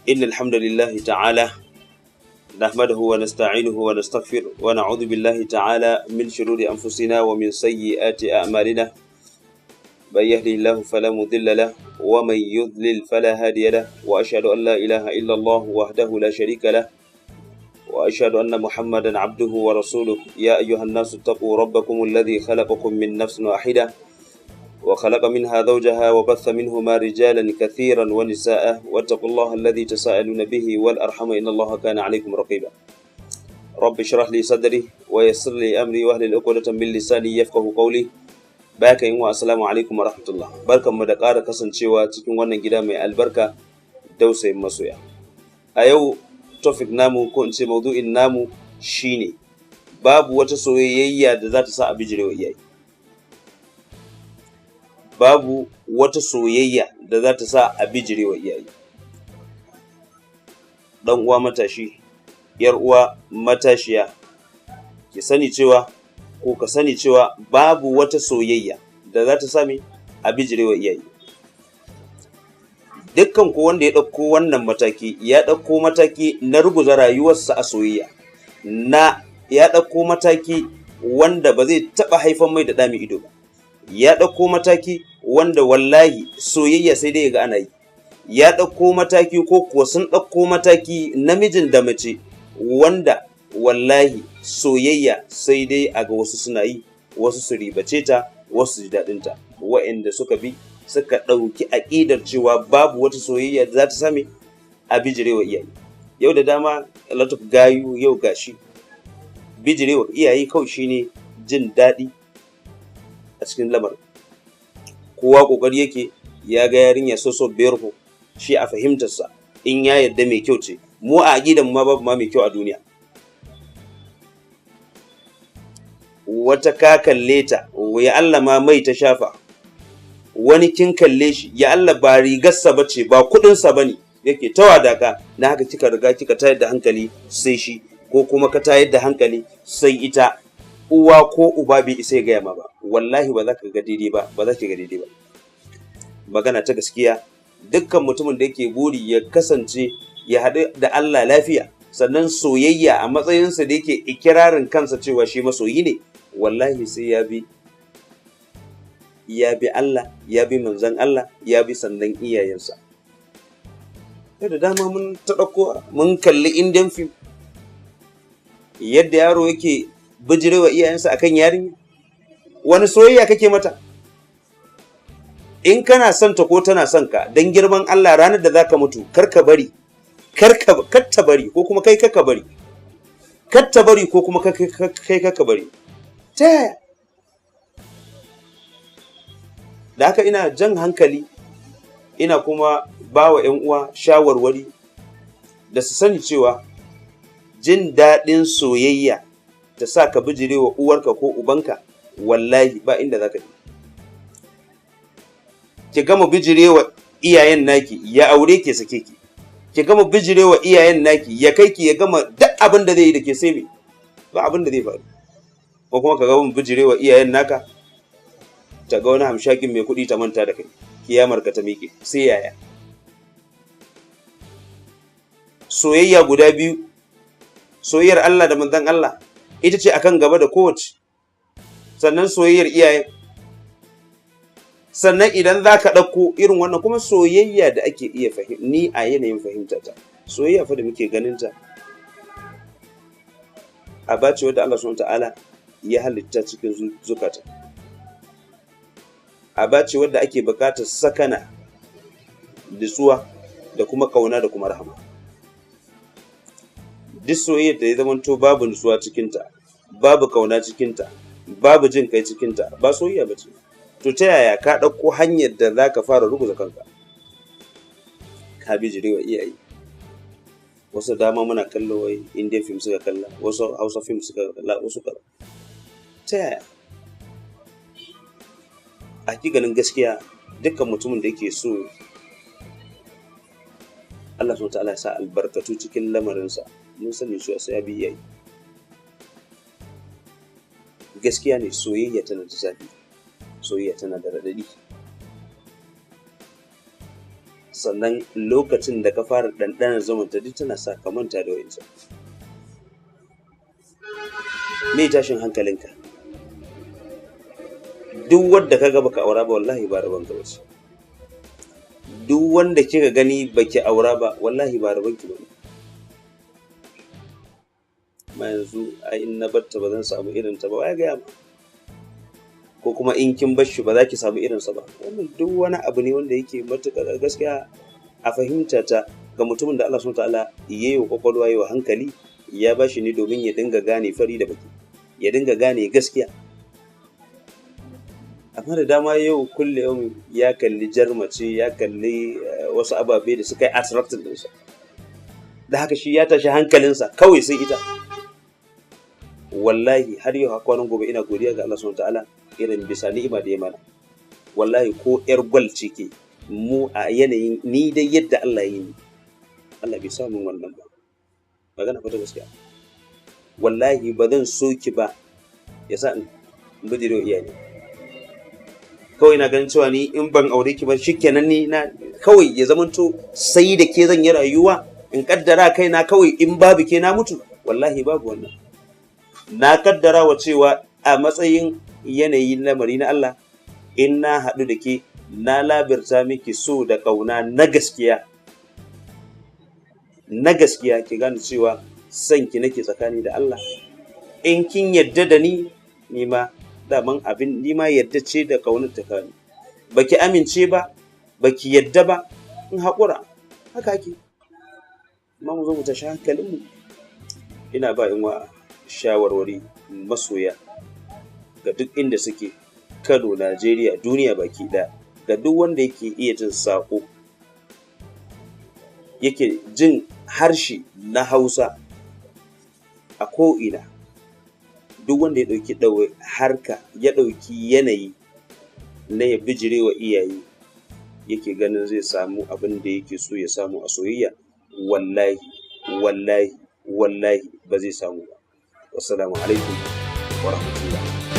إن الحمد لله تعالى نحمده ونستعينه ونستغفره ونعوذ بالله تعالى من شرور أنفسنا ومن سيئات أعمالنا، من يهده الله فلا مضل له ومن يضلل فلا هادي له، وأشهد أن لا إله إلا الله وحده لا شريك له، وأشهد أن محمدا عبده ورسوله. يا أيها الناس اتقوا ربكم الذي خلقكم من نفس واحدة وخلق منها زوجها وبث منهما رجالا كثيرا ونساء، واتقوا الله الذي تساءلون به والأرحم إن الله كان عليكم رقيبا. رب اشرح لي صدري ويسر لي أمري واحلل عقدة من لساني يفقه قولي. Baka yin wa assalamu alaikum wa rahmatullah. Barkanmu da ƙara kasancewa cikin wannan gida mai albarka, dausayin masoya. A yau topic namu, ko in ce maudu'in namu, shine babu wata soyayya da za ta sa a bijirewa iyaye. Babu wata soyayya da za ta sa a bijirewa iyaye. Dan uwa matashi, yar uwa matashiya, ki sani cewa ko ka sani cewa babu wata soyayya da za ta sami a bijirewa iyaye. Dukkan ko wanda ya ɗauko wannan mataki, ya ɗauko mataki na ruguza rayuwarsa a soyayya, na ya ɗauko mataki wanda ba zai taɓa haifan mai da ɗa mai ido ba. Ya ɗauko mataki wanda wallahi soyayya sai dai ga ana yi. Ya ɗauko mataki, ko kuwa sun ɗauko mataki, namijin da mace, wanda wallahi soyayya sai dai a ga wasu suna yi, wasu su ribace ta, wasu su ji daɗinta. Wa'inda suka bi suka ɗauki aƙidar cewa babu wata soyayya da za ta same a bijirewa iyaye. Yau da dama a lot of gayu yau gashi bijirewa iyaye kawai shine jin daɗi a cikin lamarin. Kowa ƙoƙari yake ya ga yarinya so so beautiful, shi a fahimtarsa in ya yarda mai kyau ce. Mu a aƙidan ma babu ma mai kyau a duniya. Wata ka kalle ta, ya Allah ma mai ta shafa. Wani kin kalle shi, ya Allah ba rigarsa ba ce, ba kuɗinsa ba ne, yake ta wadaka. Na haka kika riga kika tayar da hankali sai shi, ko kuma ka tayar da hankali sai ita. Uwa ko uba bai isa ya gaya ma ba, wallahi ba za ka ga daidai ba, ba za ki ga daidai ba. Magana ta gaskiya, dukkan mutumin da yake buri ya kasance ya haɗu da Allah lafiya, sannan soyayya a matsayinsa da yake ikirarin kansa cewa shi masoyi ne, wallahi sai ya bi, ya bi Allah, ya bi manzon Allah, ya bi sannan iyayensa. Yau da dama mun ta ɗauko, mun kalli Indian film, yadda yaro yake bijirewa iyayensa akan yarinya. Wani soyayya kake mata? In kana son ta ko tana son ka, don girman Allah ranar da zaka mutu, kar ka bari, kar ta bari, ko kuma kai ka bari, kar ta bari, ko kuma kai ka bari. Ta yaya? Da haka ina jan hankali, ina kuma ba wa 'yan uwa shawarwari da su sani cewa jin daɗin soyayya ta sa ka bijirewa uwarka ko ubanka, wallahi ba inda za ka je. Ki gama bijirewa iyayen naki, ya aure ke sake ki. Ki gama bijirewa iyayen naki, ya kai ki, ya gama duk abin da zai yi da ke, sai me? Ba abin da zai faru. Ko kuma ka gama bijirewa iyayen naka, ta ga wani hamshakin mai kuɗi ta manta da kai, kiyamar ka ta miƙe, sai yaya? Soyayya guda biyu, soyayyar Allah da manzon Allah, ita ce akan gaba da kowace, sannan soyayyar iyayen. Sannan idan za ka ɗauko irin wannan kuma soyayya da ake iya ni a yanayin fahimtata, soyayya fa da muke ganinta aba ce wadda Allah subhanahu ta'ala ya halitta cikin zukata. Aba ce wadda ake buƙatar sakana, nutsuwa da kuma ƙauna da kuma rahama. Duk soyayyar da ya zamanto babu nutsuwa cikinta, babu ƙauna cikinta, babu jin kai cikinta, ba soyayya ba ce. To ta yaya ka ɗauko hanyar da za ka fara ruguza kanka? Ka bijirewa iyaye. Wasu dama muna kallo wai Indian film suka kalla, wasu Hausa film suka kalla, wasu kaza. Ta yaya? A hakikanin gaskiya, dukkan mutumin da yake so Allah subhanahu wa ta'ala ya sa albarkatu cikin lamarinsa, mun sani cewa sai ya bi iyaye. Gaskiya ne, soyayya tana da zafi, soyayya tana da raɗaɗi. Sannan lokacin da ka fara ɗanɗanar zamanta duk tana sa ka manta da wa'incan. Me tashin hankalinka? Duk wanda ka ga baka aura ba, wallahi ba rabon ka bace. Duk wanda kika gani baki aura ba, wallahi ba rabon ki bane. Amma yanzu ai in na barta ba zan samu irin ta ba, ya gaya ma? Ko kuma in kin bar shi ba za ki samu irinsa ba. Wannan duk wani abu ne wanda yake matuƙar gaskiya a fahimta ta ga mutumin da Allah subhanahu ta'ala ya yi wa kwakwalwa, ya wa hankali, ya ba shi ne domin ya dinga gane fari da baki, ya dinga gane gaskiya. Amma da dama yau kulle yau ya kalli jar mace, ya kalli wasu ababe da suka yi attracting ɗinsa, da haka shi ya tashi hankalinsa kawai sai ita. Wallahi har yau kwanan gobe ina godiya ga Allah subhanahu ta'ala irin bisa ni'ima da ya mana. Wallahi ko yar gwal ce ke mu a yanayin ni dai yadda Allah ya yi ni, Allah bai samu wannan ba. Magana fata gaskiya, wallahi ba zan so ki ba ya sa in bijiro iyaye. Kawai na ganin cewa ni in ban aure ki ba shikenan, ni na kawai ya zamanto sai da ke zan yi rayuwa, in kaddara kaina kawai in babu ke na mutu, wallahi babu wannan. Na kaddara wa cewa a matsayin yanayin lamari na Allah, in na haɗu da ke na labirta miki so da ƙauna na gaskiya, na gaskiya, ki gane cewa son ki nake tsakani da Allah. In kin yadda da ni, ni ma daman abin ni ma yadda ce da ƙaunar ta kani. Baki amince ba, baki yadda ba, in haƙura haka ake. Amma mu zo mu tashi hankalinmu. Ina ba in wa shawarwari masoya ga duk inda suke, Kano, Najeriya, duniya baki ɗaya, ga duk wanda yake iya jin saƙo, yake jin harshe na Hausa a ko'ina, duk wanda ya ɗauki harka, ya ɗauki yanayi na ya bijire wa iyaye, yake ganin zai samu abin da yake so ya samu a soyayya, wallahi wallahi wallahi ba zai samu ba. Wassalamu alaikum wa rahmatullah.